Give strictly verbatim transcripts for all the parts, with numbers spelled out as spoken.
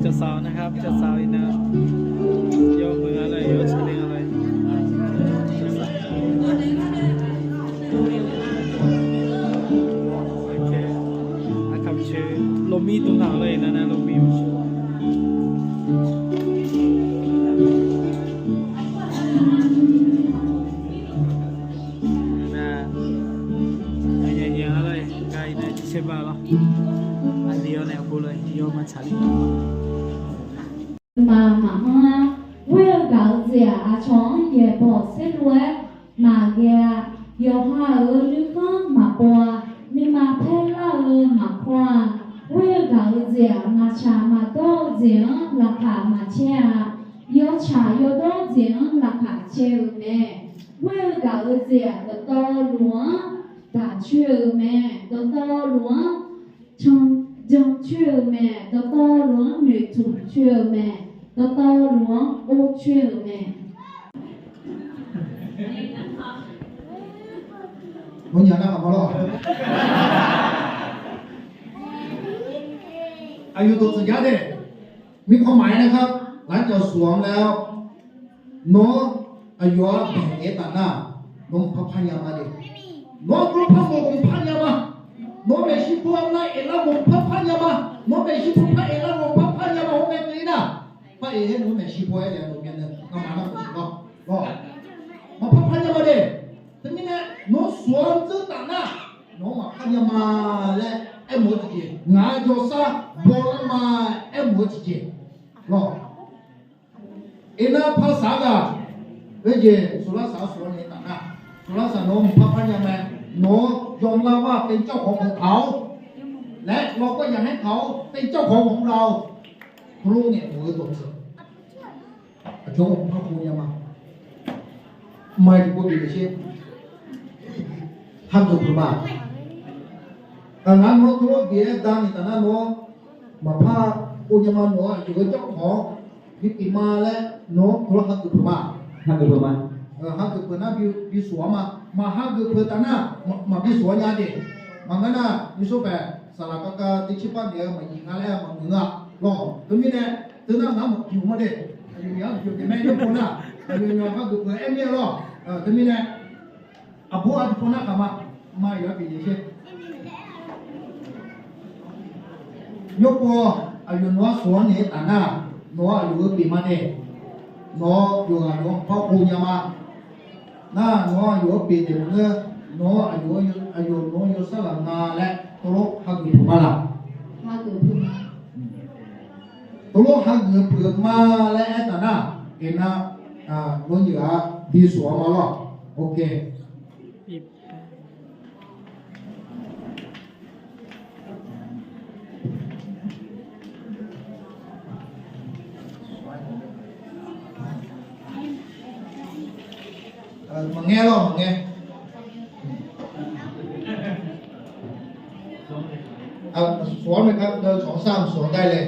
Jawrsaq-eu nar, jawrsaq-eu iqnan, yawmuiq-a lor, yawtsaqler-a lor. Aqkaq maqcoer, lormir dmr taq lor, iqnan nar lormir maqcoer. Nar, aqyawf nya-a lor, gar iqnan jiqsaer ba lor. Aqli-awr nae aqbov lor, yawma tsaqler. Nuima maqanr-ar, ghoer-eu gaq-eu jeq-aq, aqcawq-anr yaeqbawq saerlu-aer maqghae-a. Yawqha-euq nuikhanr maqpov-a. Nuima paerlar-eu maqkawr-a. Ghoer-eu gaq-eu jeq-aq, maqtsaq maqdawr-eu jeq-anr laqkhaq maqcaer-a. Yawtsaq yawdawr jeq-anr laqkhaq caer-eu mae. Ghoer-eu gaq-eu jeq-aq, dawqtawvluf-anr daq coer-eu mae. Dawqtawvluf-anr can jan coer-eu mae. Dawqtawvluf-anr noeqtmq coer-eu mae. Dawqtawvluf-anr or coer-eu mae. Nawnyaf nar aqma lawr. Aqyawf dawqtsuif jar de. Mirkhanq maqaer nar khar, lafcawq suq-anr laer-awr, nawr aqyawf-anr baenaeq taf nar, nawr mqpar parnya ma de. Nawr gurpar mawf mqpar nya ma. Nawr maeqshi paw nar aerlar mawf mqpar parnya ma. Nawr maeqshi paw par aerlar mawf mqpar parnya ma. Hawr mae keuvni nar, par aer-aer nawr maeqshi paw-aer ya nawq myav nae ngamaf nar maqsiq lawr. Maqpar parnya ma de. Teumirnae nawr suq-anr dzeur taf nar, nawr maqpar nya ma laer aermawf-eu tiqjeq, ngaq-euq jawrsar bawlar ma aermawf-eu tiqjeq lawr. Iqnan parsaq-eu ghaq, khoerjeq suqlarsaq-anr suq-anr naeq taf nar, suqlarsaq nawr mqpar parnya mae. Nawr yawmlar var เป็นเจ้าของของเขา และเราก็อยากให้เขาเป็นเจ้าของของเรา Teulof ngaeqmawf-eu dawqtsuif. Aqcawq-anr mqpar pov nya ma. Mqmaq tiqpov bif-eu sher. Hageuf peuq ma. Ngar nawr teulof bif-aer dani taf nar nawr maqpar pov nya ma. Nawq-anr aqyawf-euq jawrkawq-anr bipyeuf ma laer nawr teulof hageuf peuq ma. Hageuf peuq ma. Hageuf peuq nar bisuq-anr ma. Maqhageuf peuq taf nar maqbisuq-anr nya de. Maqngeur nar, nymrshawr paeq saqlaq kavkav tiqcir par naeq-eu maqnyiq nga laer maqmuiq nga lawr. Teumirnae, teunar ngar maqpyeuf ma de. Aqyawfnyaf-anr pyeuf taef mae, yawpov nar, aqyawfnyaf hageuf peuq-aer mir-a lawr. Teumirnae, aqbur aqdui pov nar khaq ma. Ma yawf-aer pyeuf naeq sher. Yawpov, aqyawf nawq-anr suq-anr naeq-aer taf nar, nawq-anr aqyawf-eu pyeuf ma de. Nawq-anr yawqghaq nawq-anr par pov nya ma. Nar nawq-anr aqyawf-anr pyeuf taef maqngeur, nawq-anr aqyawf, aqyawf nawq-anr yawsar laf nga laer teulof hageuf peuq ma laq? Teulof hageuf peuq ma laer aertaq nar, iqnan, nawnyaf-aq bisuq-anr ma lawr. Ok. Maqngae lawr, maqngae. Sawq-anr nae gar deuv sawq-anr sar-eu sawq-anr dar le.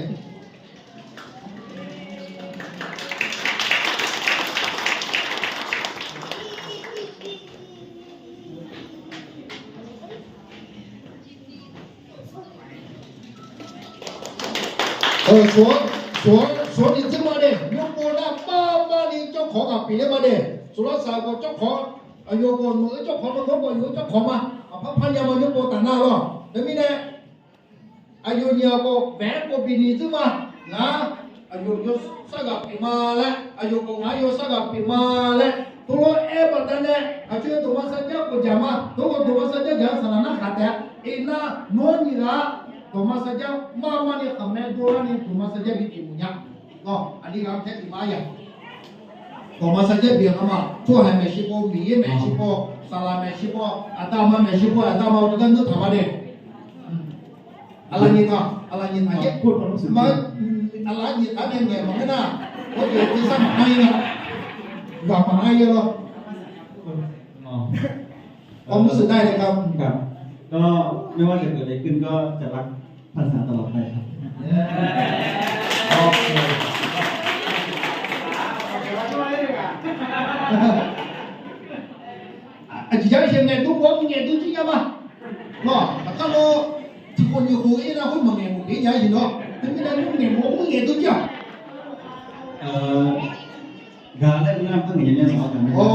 Sawq-anr, sawq-anr, sawq-anr ni dzeurma de. Yawpov nar marmarni jawrkawq ghaq pyeufler ma de. Sawqlar saq khawf jawrkawq, aqyawf khawf nawq-eu jawrkawq ma, nawr khawf yawf-eu jawrkawq ma. Aqpar parnya ma yawpov taf nar lawr. Teumirnae, aqyawfnyaf khawf bae-aer khawf bifni dzeurma. Ngar aqyawf yawsar ghaq pyeuf ma laer, aqyawf khawf ngar yawsar ghaq pyeuf ma laer teulof-aer baqdanae, aqcoer dawqma sarjax khawf jaq ma. Teulof dawqma sarjax jaq-eu saqlaq narhaq taef-a. Iqnan nawr nyiq ghaq-a, dawqma sarjax marmarni khaqmae dovlarni dawqma sarjax bipyeuf mawf nya. Aqli ghaq-anr taer pyeuf ma yaq. Dawqma sarjax bif-eu ngar ma. Tsawrhaq maeqshi pov, Miqyaer maeqshi pov, saqlaq maeqshi pov, aqda aqma maeqshi pov, aqda aqma-eu dawqdar ngeur taq ma de. Aqlaf nyiq taq, aqlaf nyiq taq, aqlaf nyiq taq nae ngaeq maqngeur nar, ghawqjeq tiq sar maqngar-ir nga. Ghaq maqngar-ir lawr. ความรู้สึกได้เลยครับ ครับ ก็ไม่ว่าจะเกิดอะไรขึ้นก็จะรักพันษาตลอดไปครับ Aqjeq jar-eu ngaeq dur-awr ngaeq dur jir nya ma. Lawr, aqkar lawr, tiqkhof nyiq khof-ir nar khoer maqngaeq mawf pyeuf nya-ir jeq lawr. Teumirnae mr ngaeq mawf-awr mr ngaeq dur jir-aq. Gaq laer nar par ngaeq nya nya-awr gaq-a.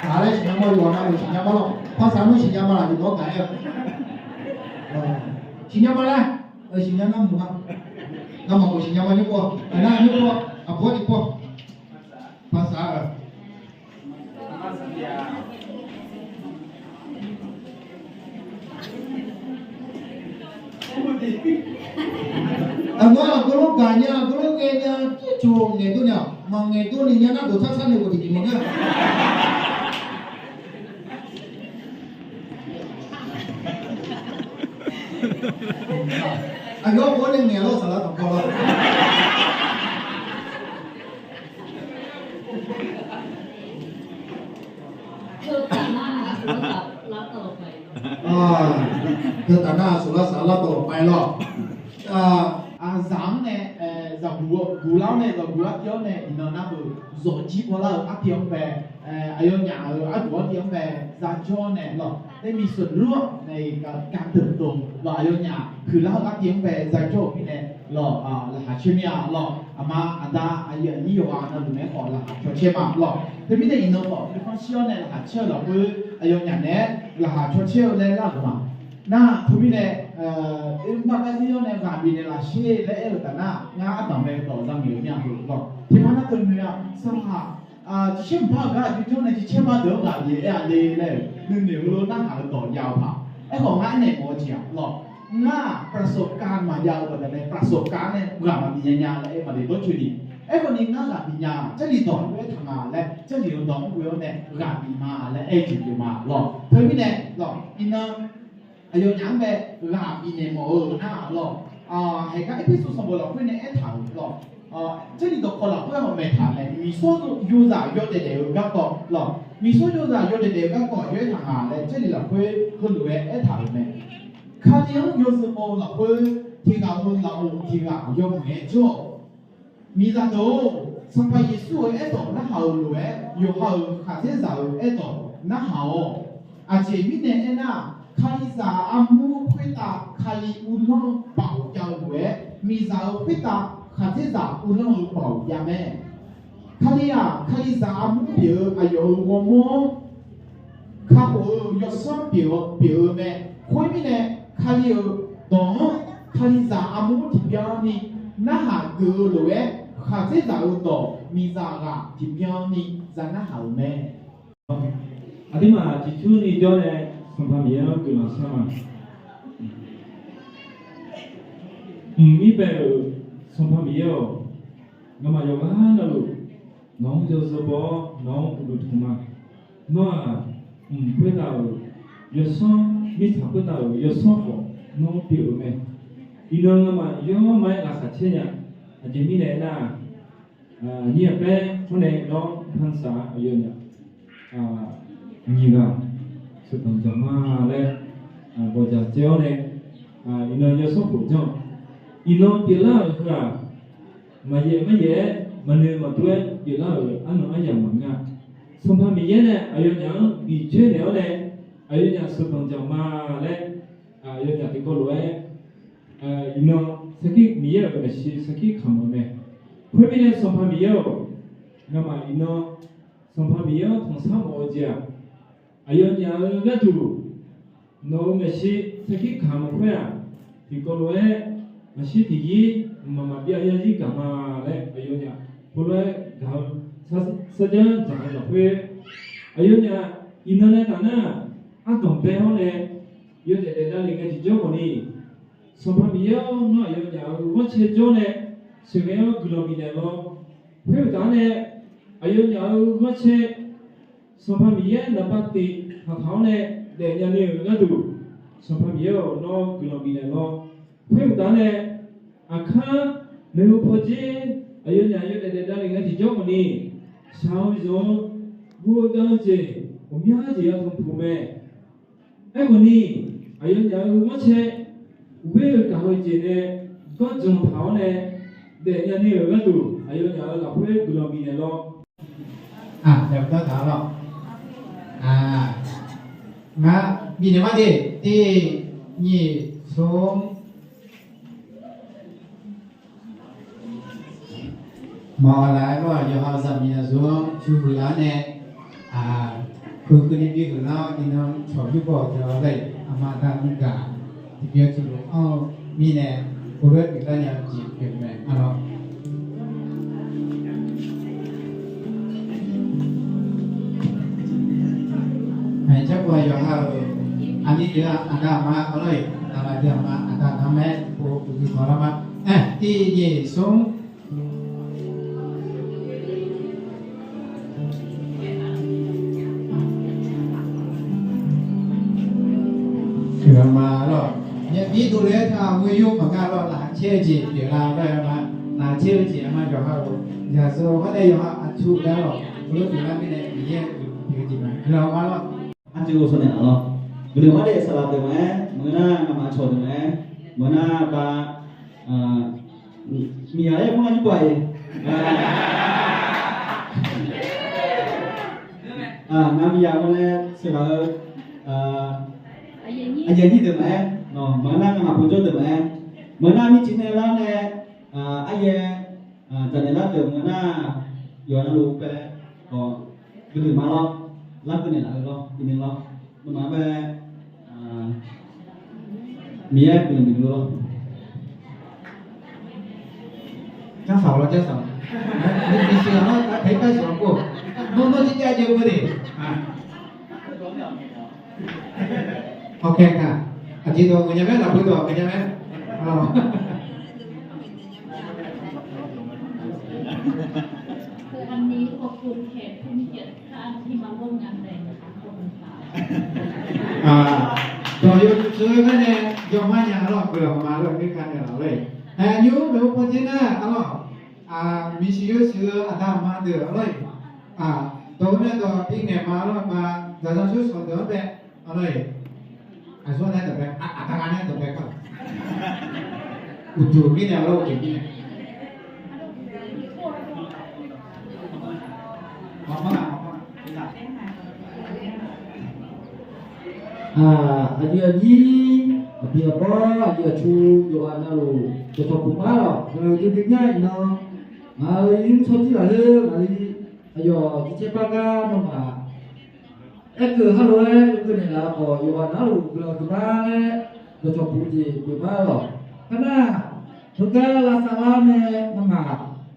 Gaq laer siqnya ma, yawqha navluf siqnya ma lawr. Par sar nar siqnya ma laf jeq dawr gaq-aer-eu. Siqnya ma laer, siqnya nar mq ma. Ngamaf khawf siqnya ma nymr pov, aqnar nymr pov, aqbawr ni pov. Par sar-eu. Aqgeu aqgeu lof gaq nya, aqgeu lof ghae nya, tov coq ngaeq dur nya, maqngaeq dur ni nya nar dawq tsar tsar ni ghofdaef jeq maqngeur. Aqyawf khoer nae ngaeq lawr saqlaq dawq kawv lawr. Teu taf nar aqsur lar saqlar tawv-eu pae. Teu taf nar aqsur lar saqlar tawv-eu pae lawr. Aqzaq-anr nae, zaqguq guq lar-awr nae zaqguq artiv-awr nae iqnan nar-euq zawqjir pawlar-euq artiv-anr bae, aqyawfnyaf-euq arduq artiv-anr bae zajawr nae lawr, ได้มีส่วนร่วมในการเติบโต lawr, aqyawfnyaf huiqlar-eu artiv-anr bae zajawr-euq mirnae lawr, laqkhaq caer mir-a lawr, aqma aqda aqyuif aqnyir yawqghaq navluf naeq-aer khawf laqkhaq caw caer ma lawr. Teumirnae iqnan khawf nuikhanr shir-awr nae laqkhaq caer-eu lafkhoer aqyawfnyaf naeq-aer laqkhaq caw caer-eu laer lar-euq ma. Nar teumirnae, oermr bar gar zir-awr nae ghaq bifnaeq laf sher laer aer-eu taf nar, ngar ardanq bae dawq za ngaeq-eu mir-a lawr. Tiqpar nar teunoeq-a, sanqpaq ciqcaer mqpar-euq gar aqjox jawr nae ciqcaer bar deuq-anr ghaq bif aer-a le laer-euq nuinoeq heulof narhaq-eu dawq jav-eu paq. Aerkhawf ngar aernaeq mawf-eu jeq-aq lawr, ngar ประสบการณ์ maqjav-eu baqdanae ประสบการณ์ nae ghaq maqbif nya nya laer aer maqdaef dawrcoeni. Aerkhawf ni ngar ghaq bif nya-aq, Jarlif dawq-anr ghoe-aer taq nga laer, Jarlif-eu dawq-anr ghoe-awr nae ghaq bif ma laer aer-eu jeq pyeuf ma lawr. Teumirnae lawr, iqnan aqyawfnyaf-anr bae ghaq bifnaeq mawf-eu nar lawr, haeqgar Erpersu sanqbof lafkhoer nae aertaq-euq lawr, Jarlif dawqkawq lafkhoer-anr maeqtaq nae miqsawr yozaq yawdaef daef-eu garkawv lawr, miqsawr yozaq yawdaef daef-eu garkawv aqjox aertaq nga laer Jarlif lafkhoer heulof-aer aertaq-euq mae. Kali-anr yawzeu baw-eu lafkhoer tiq ghaq-eu lafov tiq ghaq yawmuiq-aer jawr-awq. Miqzaq deuq-or, Sanqpaq Yeqsur-euq aerdawq narhaq-euq lof-aer yawqha-euq khaqdzerzaq-euq aerdawq narhaq-awq. Aqjeq mirnae aernar, Kalizaq armur khoertav Kali uvlanr-eu baoq jav-eu lof-aer, miqzaq-euq khoertav khaqdzerzaq uvlanr-eu baoq jav mae. Kali-aq, Kalizaq armur pyeuf-eu aqyawf-euq ghawrmawr kakhof-eu yawsanr pyeuf-eu mae. Khoermirnae, Kali-euq dawq-anr Kalizaq armur tiqbyan ni narhaq geuf-eu lof-aer, khaqdzerzaq-euq dawq miqzaq ghaq tiqbyan ni za narhaq-euq mae. Aqduimaf ciqcurni jawr nae Sanqpaq Miqyaer-anr guiqlanq shar ma. Mq mir bae-euq Sanqpaq Miqyaer-awq, ngamaf yawqghaq navluf nawq-anr yawzeu baw-awr nawq-anr uqduq tanq ma. Nawr-aq, mq khoertav-euq yawsanr, mirtsaq khoertav-euq yawsanr khawf nawr pyeuf-euq mae. Iqnan ngamaf yawma-aer laqkhaq caer nya. Aqjeq mirnae aernar, nyir aqpaer hawr nae nawr pansav aqyawfnyaf nyiq ghaq sheuqdanq dzaq ma laer bawqdzaq dzae-awr nae, iqnan yawsanr khof janr-awq. Iqnan pyeuflar-euq heu-aq, maqyaef maryaef-aer maqnoeq maqdur-aer pyeuflar-euq arnan aryamq maqngeur-a. Sanqpaq Miqyaer nae aqyawfnyaf-anr biqcoer naeq-awr nae, aqyawfnyaf sheuqdanq dzaq ma laer, aqyawfnyaf tiqkawv lof-aer iqnan sarkir Miqyaer-euq maeqshi sarkir kamq-eu mae. Khoermirnae Sanqpaq Miqyaer-awq, ngamaf iqnan Sanqpaq Miqyaer-anr tanqsar mawf-eu jeq-aq, aqyawfnyaf-euq gharduq nawq-euq maeqshi sarkir kamq-eu khoer-aq, tiqkawv lof-aer maqshir tiqyir mqmaq maqbyav yarzir gaq ma laer aqyawfnyaf heulof-aer gaq-eu sarjar dzaq-eu lafkhoer, aqyawfnyaf iqnan nae taf nar, ardanq bae-awr nae yawdaef daef davlef ngae tiqjawr khawf ni, Sanqpaq Miqyaer-awr, nawr aqyawfnyaf-euq ghanrcae jawr nae sheuqghae-awr guiqlanq bifnaeq lawr. Khoer-eu taf-anr nae aqyawfnyaf-euq ghanrcae Sanqpaq Miqyaer naqba tif taqtaq-awr nae daefnya ni-euq gharduq, Sanqpaq Miqyaer-aq, nawr guiqlanq bifnaeq lawr. Khoer mqtav nae, aqkar maeqhu pawdzer aqyawfnyaf yawdaef daef davle ngae tiqjawr khawfni, shaq-eu zanq-anr guv-eu gav-eu jeq ghawqmya jeq yatanq puq mae. Aerkhawfni, aqyawfnyaf-euq ghanrcae ghoer-eu gaq-eu jeq nae gawrjanq taq-awr nae daefnya ni-euq gharduq aqyawfnyaf-euq lafkhoer guiqlanq bifnaeq lawr. Aq, yaqgar taq lawr. Aq, ngar bifnaeq mar de, tiq, nyiq, smr. Maqghaq laf-aer lawr, yawqha-euq zaqmiq aqzur-anr cuhuiq-awr nae, aq, heukeuvni bi huiq lar-awr iqnan cawq yurbaw deuq-awr laer, aqma aqda nuigaq tiqbyan tiqlof anr-eu mirnae, heulof-aer pyeuflar nya-eu jeq pyeuf mae arlawr. Aerkhawf yawqha-euq aqnyir deuq-aq, aqda aqma arlawr-iq, aqda aqma deuq aqma aqda aqda mae, pov uqduq maqlar ma. Aer, tiq, nyiq, smr. Pyeuflar ma lawr. Nyaef bir dovle-aer taq-euq yur maqnga lawr, laqkhaq caer-eu jeq pyeuflar lawr-aer ma. Laqkhaq caer-eu jeq aqma yawqha-euq yaqzeu-anr nae yawqha aqtsu gar lawr, heulof pyeuflar mirnae Miqyaer-euq pyeuf-eu jeq ma. Pyeuflar ma lawr. Arjeuq ghovshaw naeq laf lawr. Guiqlanq mar daef saqlaq deuq maqaer, maqngeur nar ngamaf cawq deuq maqaer, maqngeur nar ba, miqghaq laer mr-a nymr baq-iq. Ngaq miqghaq mawr nae sheuqlaf-eu aqyuif aqnyir deuq maqaer, maqngeur nar ngamaf pov jawr deuq maqaer, maqngeur nar mircif nae lar nae, aryaer, dzaqnaeq lar deuq maqngeur nar, yawqha navluf bae, guiqlanq ma lawr, larkeuv naeqlaf-eu lawr, iqnan lawr, nawmaf bae, Miqyaer guiqlanq bif luf lawr. Jarsaq lawr, jarsaq. Maqsiq ghaq nar, taef-aer jarsaq-awr kov. Nawr, nawr jir jav jeq-eu de. โอเคค่ะ Aqjeq dawq geuf nya mae, lafkhoer dawq geuf nya mae. คืออันนี้ขอบคุณแขกผู้มีเกียรติทุกท่านที่มาร่วมงานแต่งนะคะ ขอบคุณค่ะ Dawq yawtsov-eu gar nae jawrma nya arlawr, guiqlanq ma lawr, mirkhav naeqlaf lor-eq. Aqnymr maeqhu pawdzer nar arlawr, aqmiq siq yawshuif-eu aqda aqma deuq arlawr-eq. Dawq-eu nae dawq bi ngaeq ma lawr ma, zaqzaq shawr shawq deuq-anr bae arlawr-eq. Aqsur nae dawq bae, aqda ghaq nae dawq bae kar. Uqduq mirnae arlawr, uqduq mirnae. Aqyuif aqnyir, aqpiq aqbawr, aqyuif aqtsu, yawqghaq navluf dawqcawq puq mar lawq, guiqlanq duidui nya iqnan, ngaq-euq yur tsawrjir lafkhoer ngaq-euq aqyawf jircaer par gar nawmaf aerkeuv halof-aer yawkeuv naeqlaf-eu khawf, yawqghaq navluf guiqlanq huiqmar laer dawqcawq puq jeq pyeufmar lawq. Kar nar, heugar lavsav lar nae nawmaf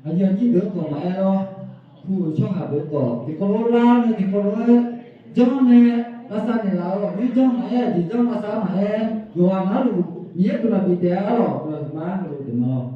aqyuif aqnyir deuq-anr khawf maqaer lawr, pu-euq tsawrhaq deuq khawf tiqkawv lof lar nae tiqkawv lof-aer janr nae lavsav naeqlaf-euq aqnyir janr maqaer, aqjeq janr lavsav maqaer, yawqghaq navluf Miqyaer guiqlanq bif taef-a lawq, guiqlanq huiqmar luf taef ma lawq.